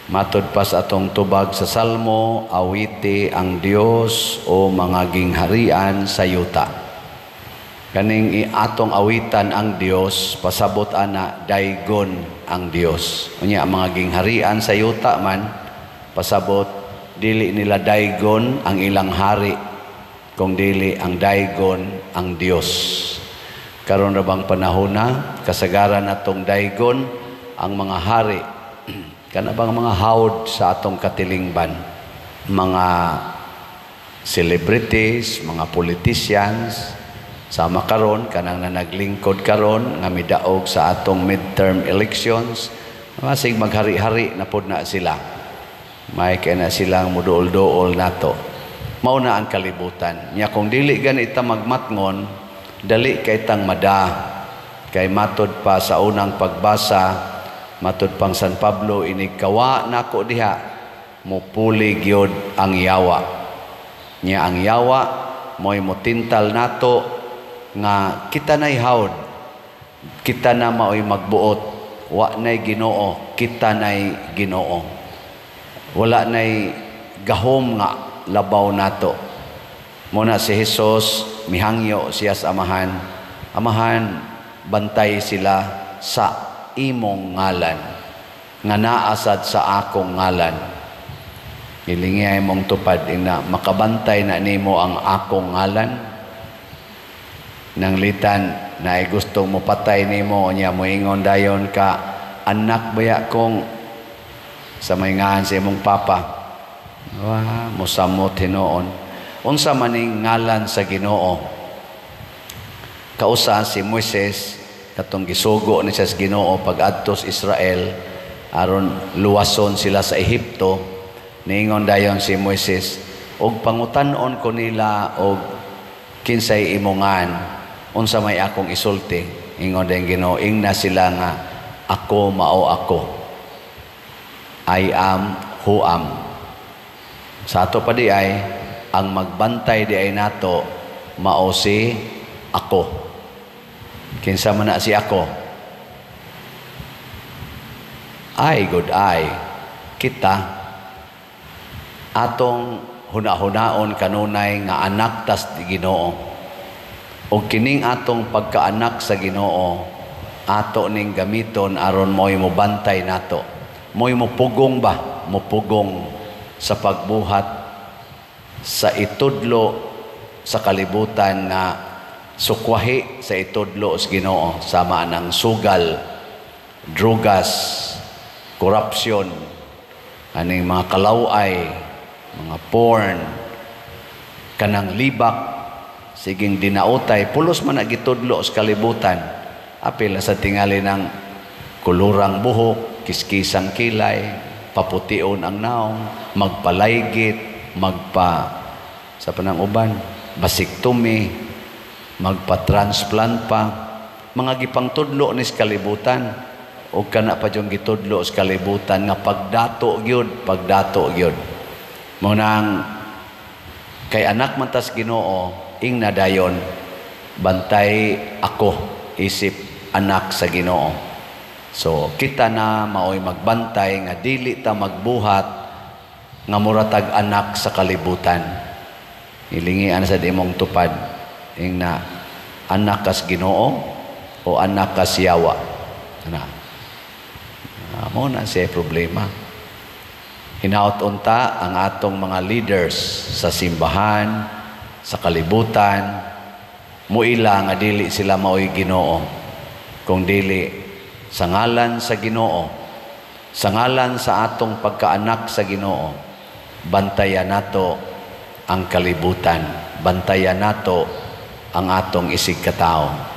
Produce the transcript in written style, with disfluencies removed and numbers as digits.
Matod pa sa atong tubag sa Salmo, awiti ang Dios o mga gingharian sa yuta. Kaning atong awitan ang Dios, pasabot ana daygon ang Dios. Unya ang mga gingharian sa yuta man, pasabot dili nila daygon ang ilang hari, kung dili ang daygon ang Dios. Karon ra bang panahon na kasagaran atong daygon ang mga hari? Kana bang mga hawd sa atong katilingban, mga celebrities, mga politicians, sama karon kanang na naglingkod karon nga midaog sa atong midterm elections, masig maghari-hari na pod na sila. May kay na silang muduol-duol nato. Mao na ang kalibutan. Nya kung dili gani ta magmatngon, dali kay tang mada. Kay matod pa sa unang pagbasa, matud pang San Pablo, inig kawa nako diha, mupuli gyud ang yawa. Nya ang yawa mo'y motintal nato nga kita na'y hawd, kita na mao'y magbuot, wa na'y Ginoo, kita na'y Ginoo. Wala na'y gahom nga labaw nato. Muna si Jesus mihangyo siya sa Amahan, "Amahan, bantay sila sa imong ngalan nga naa sad sa akong ngalan." Hilingi ay mong tupad ina makabantay na nimo ang akong ngalan. Nang litan na ay gustong mopatay nimo, nya moingon dayon ka, "Anak baya kong sa may ngalan sa imong papa?" Wa mosamot hinuon. Unsa maning ngalan sa Ginoo? Kausa si Moises, katong gisugo ni siya sa Ginoo pag-adto sa Israel aron luwason sila sa Ehipto, niingon dayon si Moises, "Og pangutan-on ko nila og kinsay imongan, unsa may akong isulti?" Ingon dayon Ginoo, "Ingna sila nga ako mao ako. I am who am." Sa ato pa di ay ang magbantay di ay nato mao si ako. Kinsa man na si ako? Ay, good ay. Kita, atong huna-hunaon kanunay nga anak tas Ginoo. O kining atong pagkaanak sa Ginoo, ato ning gamiton aron mo'y mobantay nato. Mo'y mopugong ba? Mopugong sa pagbuhat sa itudlo sa kalibutan nga sukwahi sa itudlo sa Ginoo, sama ng sugal, drugas, korupsyon, aning mga kalaway, mga porn, kanang libak, siging dinautay, pulos man na gitudlo sa kalibutan. Apil sa tingali ng kulurang buhok, kiskisang kilay, papution ang naong, magpalaygit, magpa sa panang uban, vasectomy, magpa-transplant pa, mga gipangtudlo ni sa kalibutan, o kana pa yung gitudlo sa kalibutan nga pagdato gyud, pagdato gyud. Mao nang kay anak man tas Ginoo, ingna dayon, "Bantay ako isip anak sa Ginoo." So kita na maoy magbantay nga dili ta magbuhat nga muratag anak sa kalibutan. Ilingian sa imong tupad, ingna, "Anak kas Ginoo o anak kas yawa?" Ana. Mo na siya problema. Hinaot unta ang atong mga leaders sa simbahan, sa kalibutan, muila nga dili sila maoy Ginoo. Kung dili sa ngalan sa Ginoo, sa ngalan sa atong pagkaanak sa Ginoo, bantayan nato ang kalibutan, bantayan nato ang atong isig katao.